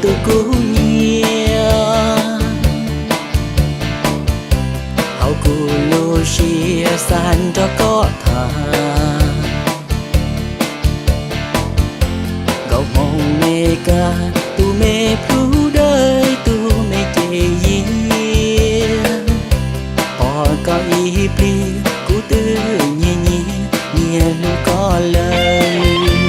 Tus kuv nyiam, hauv kuv lub siab xav nrog koj tham. Nkauj Hmoob me kab, tus me plhu dawb, tus me ces yias, pom koj ib pliag kuv twb nyiam nyiam, nyiam hlub koj lawm.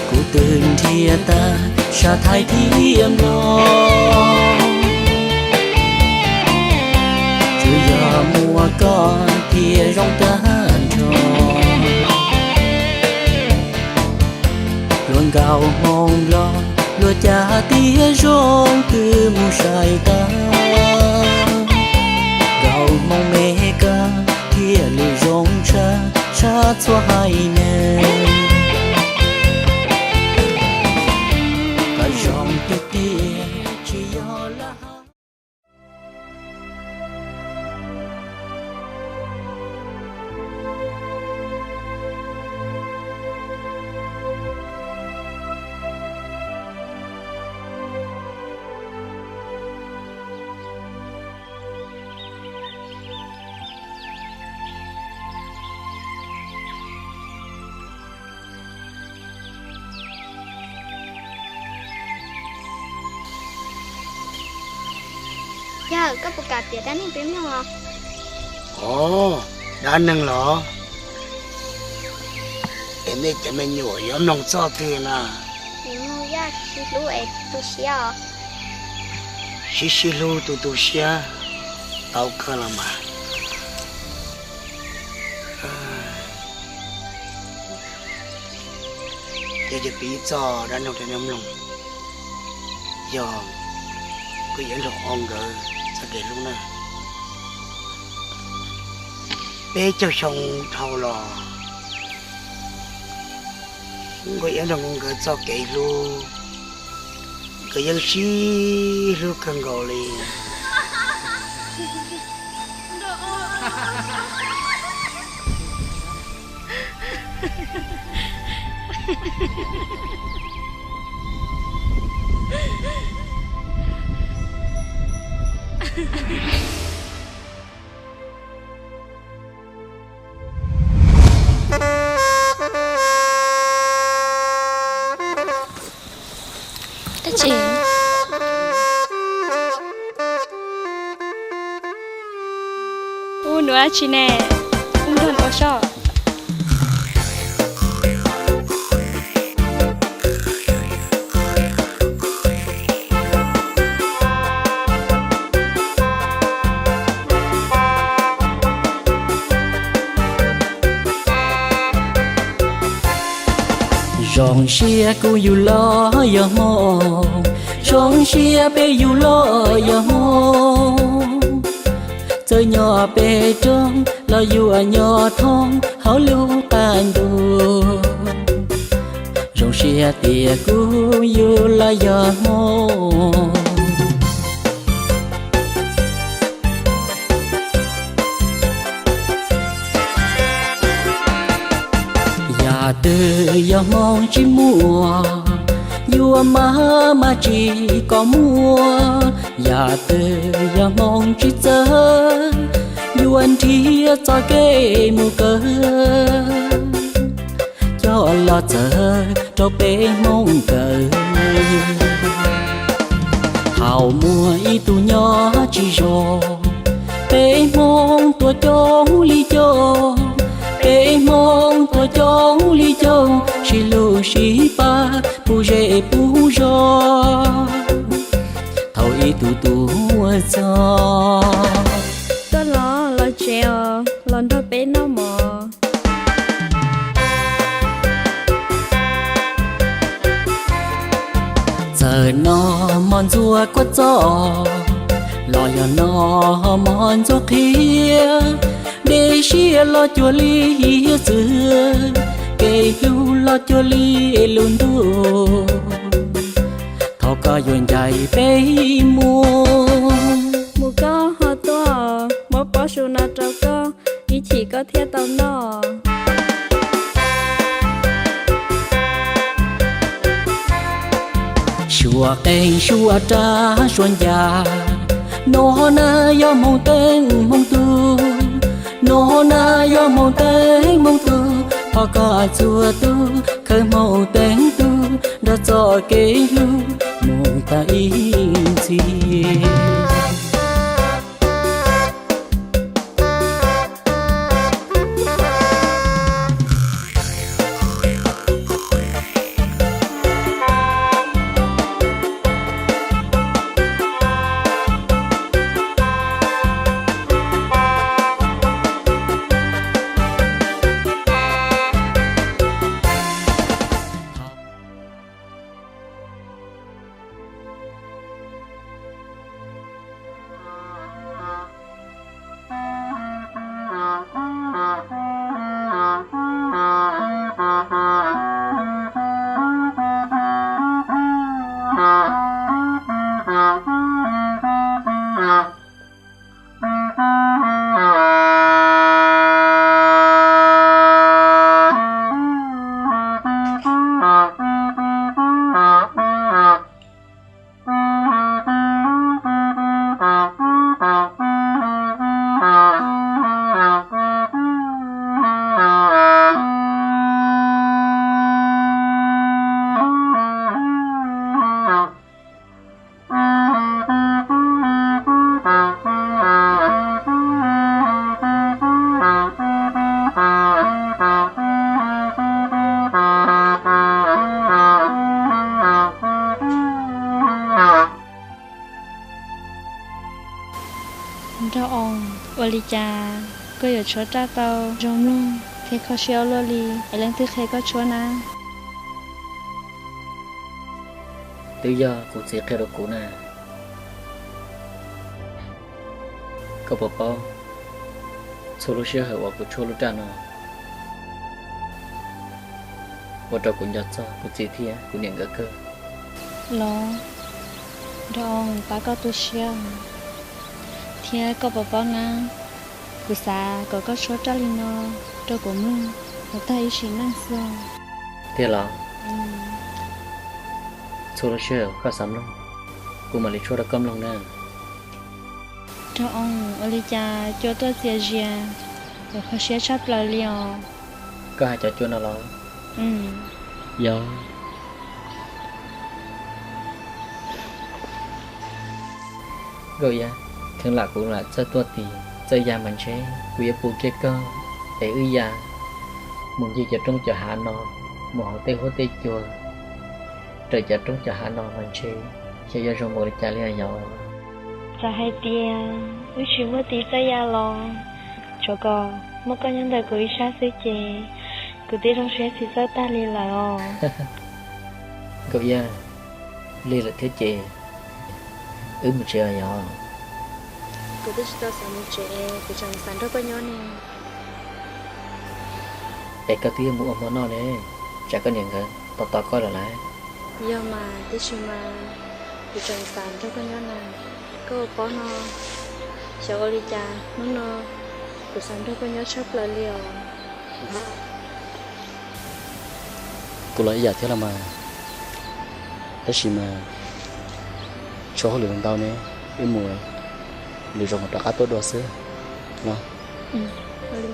Kuv twb nrhiav tag sab Thaib thiab Nplog, tsuas yog muaj koj thiaj zoo tag nrho. Luag nkauj Hmoob Nplog, luag cas tias zoo twb mus saib tag. Nkauj Hmoob me kab thiaj li zoo tshaj, tshaj txhua haiv neeg. Koj zoo tiag tiag tsis yog lam hais. Yawg, koj puas kam piav dab neeg peb mloog os? Ov, dab neeg los? Es nej cov me nyuam yuav mloog txoj twg na? Mloog Yaj Sib Hlub es tu siab os. Sib Sib Hlub tus tu siab, tau kawg los mas. Ces piav txoj dab neeg rau nej mloog, yog Nkauj Iab Nraug Oo nkawd txoj kev hlub na. Peb caug xyoo dhau los, Nkauj Iab Nraug Oo nkawd txoj kev hlub, nkawd yeej sib hlub kawg nkaus li. Dab tsi? Ub, nuv dab tsi ne? Ub, nrog ua soj. Zoo siab kuv yug los yog Hmoob, zoo siab peb yug los yog Hmoob. Txawm nyob pem roob los yuav nyob thoob hauv lub qab ntuj. Zoo siab tias kuv yug los yog Hmoob. Yam twg yog Hmoob tsis muaj, yuav mas mas tsis kom muaj. Yam twg yog Hmoob tsis txawj, yuav nrhiav txoj kev mus kawg. Coj los txawj rau peb Hmoob kawg. Thaum muaj ib tug nyob tsis zoo, peb Hmoob tuav coob li coob. Peb Hmoob tuav coob li coob, sib hlub sib pab puv zej puv zos. Thaum ib tug tuaj txog, tuaj los los tsev os, los nrog peb noj mov. Txawm noj mov ntxuag kua txob, los yog noj mov ntxuag qhiav, dej siab los cuag li hiav txwv, kev hlub los cuag li lub ntuj. Thov koj yuav ncaim peb mus, mus koj ho tuaj, muab pob su no rau koj, ib chim koj thiaj tau noj. Suav qeej suav rab suav ncas, no na yog hmoov teeb hmoov tug, no na yog hmoov teeb hmoov tug, thov koj txhua tus khawb hmoov teeb tug nrog txoj kev hlub mus tag ib txhis. Nraug Oo, ua li cas koj yuav tshuab raj tau zoo mloog thiab kho siab ua luaj li, es leej twg qhia koj tshuab na? Twb yog kuv txiv qhia rau kuv na. Koj puas paub, txhua lub sij hawm uas kuv tshuab lub raj no, ua rau kuv nco txog kuv txiv thiab kuv niam nkawd kawg. Los, Nraug Oo, pab koj tu siab, thiab koj puas paub na, kuv xav kom koj tshuab raj li no rau kuv mloog mus tag ib sim neej xwb. Tiag los? Txhua lub sij hawm koj xav mloog, kuv mam li tshuab rau koj mloog na. Nraug Oo, ua li cas cua tuaj txias zias, kuv kho siab tshaj plaws li os. Koj hais cov cua no los? Yog. Nkauj Iab, kheev lam kuv lam txawj tuaj tis txawj ya mas ntshe kuv yuav pum kiag koj es wb ya mus ncig cov roob cov hav no, mus hauv tej huab tej cua, raws cov roob cov hav no mas ntshe xyov yuav zoo npaum li cas li os yog. Txawm hais tias wb tsis muaj tis txawj ya los, tsuav kom muaj koj nyob ntawm kuv ib sab xwb ces kuv twb zoo siab tsis txawj tag li lawm os. Nkauj Iab, lig lawm thiab ces wb mus tsev os yog. Kuv twb tsis tau xav mus tsev, kuv tseem xav nrog koj nyob ne. Es koj twb yuav mus ua hmo noj ne, tsam koj niam nkawd tos tos koj lawm lauj. Yog mas, tiam sis mas kuv tseem xav nrog koj nyob na. Koj ua paub no, xyov ua li cas hnub no kuv xav nrog koj nyob tshaj plaws li os. Kuv los ib yam thiab los mas, tab sis mas tshuav hauj lwm ntau ne, wb mus lwm zaus mam rov qab tuaj dua xwb no. Nraug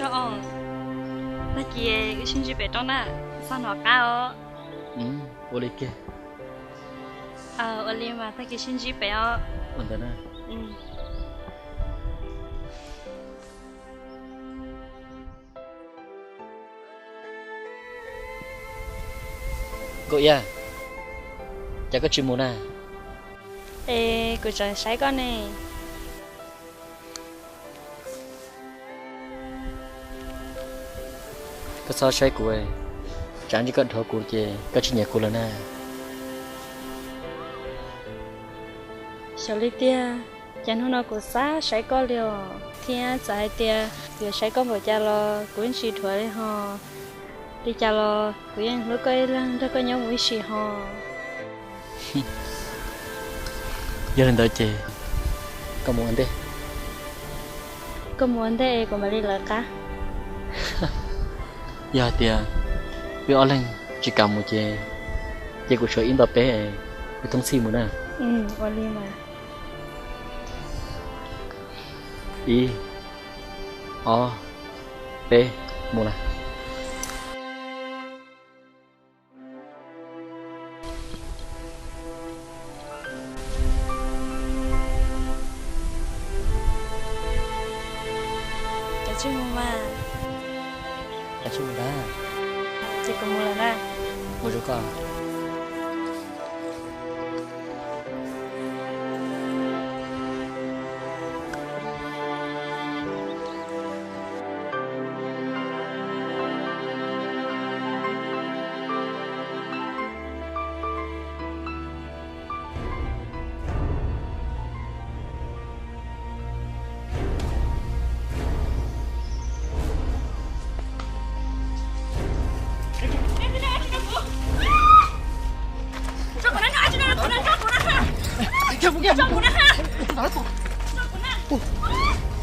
Oo, tag kis wb sib ntsib pem roob na, txhob hnov qab os. Ua li kiag. Ua li mas tag kis sib ntsib pem os. Ua ntawd na. Nkauj Iab, cas koj tsis mus na? Es kuv tseem saib koj ne. Koj txhob saib kuv, tsam ntsis koj dhuav kuv ces koj tsis nyiam kuv lawm na. Xyov li tiag, cas hnub no kuv xav saib koj li os, thiab txawm hais tias yuav saib koj npaum cas los kuv yeej tsis dhuav li ho. Li cas los kuv yeej hlub koj ib leeg nrog koj nyob mus ib sim ho. Yog li ntawd ces koj mus ua ntej. Koj mus ua ntej es kuv mam li lawv qab. Yog hais tias wb ob leeg tsis kam mus ces, ces kuv tshuav ib nto peb, wb thoob txhij mus na. Ua li mas. Ib, ob, peb, mus na. Kav tsij mus mas. Kav tsij mus ntag. Ces kuv mus lawm na. Mus zoo koj.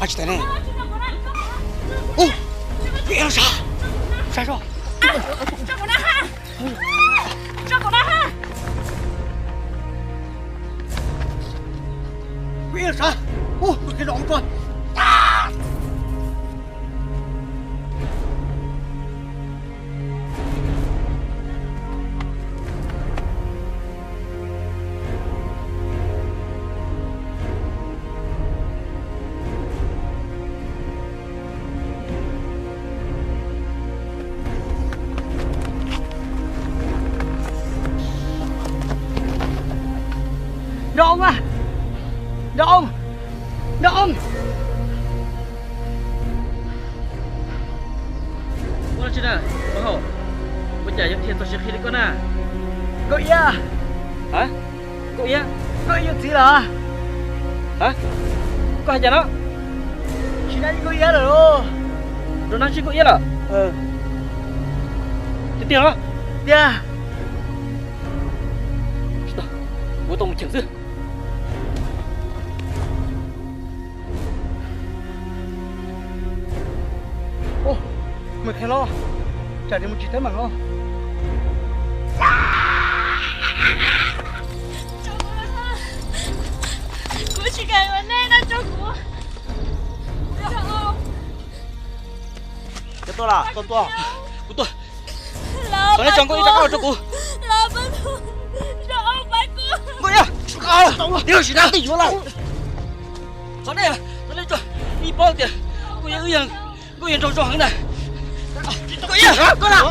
Ua tsis tau no. Ua, sab, sab, sab. Ua, sab. Ua, qhia rau ua. Nraug Om a, nraug Om, nraug Om. Ua li cas yog thiaj txog siav qhi li koj na? Nkauj Iab. Ha? Nkauj Iab? Nkauj Iab yug txiv lawm. Ha? Koj hais cas no? Tsis nab Nkauj Iab lawm lauj. Nrog nab sib Nkauj Iab lawm? Tiag tiag los? Tiag. Tsis tau, kuv tau mus cheem xwb. Mus qhia los, tsam nws mus tsis teeb meem los. Kuv tsis kam ua nej no, tso kuv. Koj tuaj los? Koj tuaj. Kuv tuaj. Thov nej tso Nkauj Iab rov qab los rau kuv. Nkauj Iab, tib sim na, tib yuav lawm. Thov nej, thov nej tso, nej paub tias Nkauj Iab wb yog, Nkauj Iab nraug zoo heev na. Nkauj Iab, Nkauj Iab.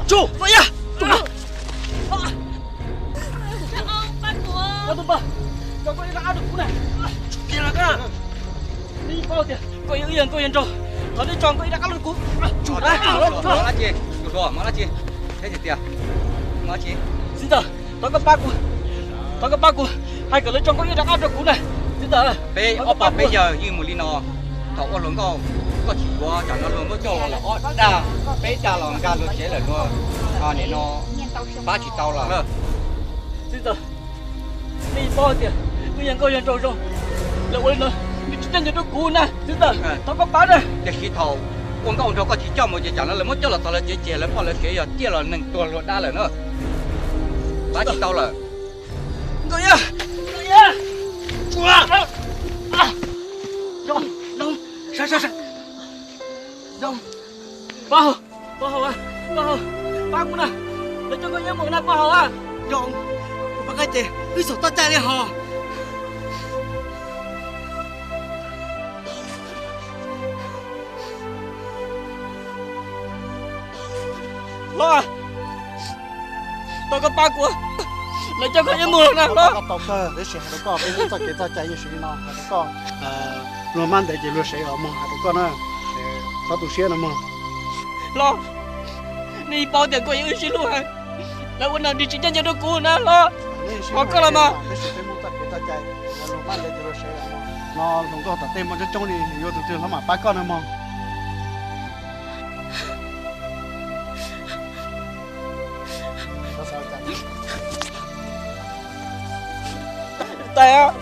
Nej paub tias Nkauj Iab wb yog Nkauj Iab nraug, thov nej tso Nkauj Iab rov qab los rau kuv. Tsis, tsis, tsis, tsis. Txiv ntxawm, thov koj pab kuv, thov koj pab kuv hais kom lawv tso Nkauj Iab rov qab rau kuv na. Txiv ntxawm, peb ob pab peb yawg yeej mus li no, thaum ua hluas nkauj koj tsis yuav, tsam no luag muab coj los lawm ob dag, peb dag los nkag luag tsev lawm, luag nim no pab tsis tau lawm. Txiv ntxawm, nej paub tias kuv yog Nkauj Iab nraug zoo, lawv ua li no nws tsis caij nco rau kuv na. Txiv ntxawm, thov koj pab na. Tiam sis thaum ua nkauj nraug koj tsis coj mus ces tsam no lawv muab coj los txog lawv tsev ces lawv poj lawv sev yog ciaj los neeg tuag luag dab lawm na. Pab tsis tau lawm. Nkauj Iab, Nkauj Iab. Pab hauv, pab hauv, pab hauv, pab kuv na, lawv coj Nkauj Iab mus na pab hauv. Nraug, kuv pab koj ces wb xav toj cai li hos. Los, thov koj pab kuv, lawv coj Nkauj Iab mus na los. Koj tau kawg, tab sis hais rau koj, peb txoj kev txoj cai yeej siv li no, hais rau koj, luag mab ntev ces luag sev os mog, hais rau koj na, txhob tu siab no mog. Los, Nej paub tias koj yog wb sib hlub heev, lawv ua nws tsis ncaj ncees rau kuv na los. Qhov koj los mas. No hluas nkauj tom tej muaj coob coob li, yuav tus twg los mam pab koj na mog. Tais,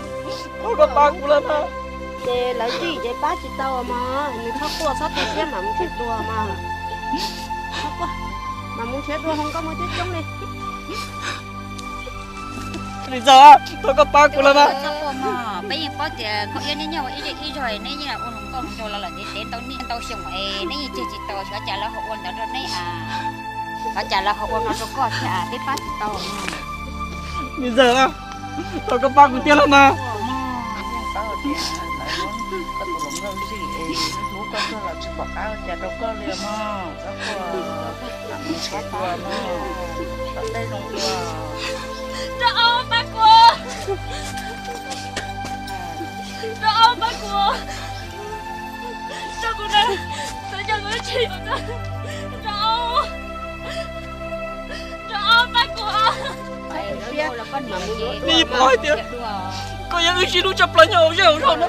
thov koj pab kuv los mas. Ces lawv txij ces pab tsis tau mas, nws txhob quaj txhob tu siab mas mus nrhiav dua mas. Txhob quaj, mas mus nrhiav dua hluas nkauj muaj coob coob li. Li ntxawg, thov koj pab kuv los mas. Peb yeej paub tias koj yog neeg nyob ua ib zej ib zog, neb yeej ua hluas nkauj hluas nraug los lawm ntev ntev ntau niaj ntau xyoo es neb yeej ceg tsis tau, xyov cas lawv ho ua ntawd rau neb, xyov cas lawv ho ua no rau koj thiab, peb pab tsis tau. Li ntxawg, thov koj pab kuv thiab los mas. Koj tus hluas nkauj zij es hlub koj kawg los tsis pom qab ua cas rau koj li mog. Txhob quaj, mam mus nrhiav dua mog, tom tej zoo dua. Rau ob pab kuv, rau ob pab kuv, rau kuv na, txhob coj kuv tsis, rau, rau ob pab kuv. Nej yeej paub hais tias koj yog wb sib hlub tshaj plaws nyob hauv zej hauv zog na.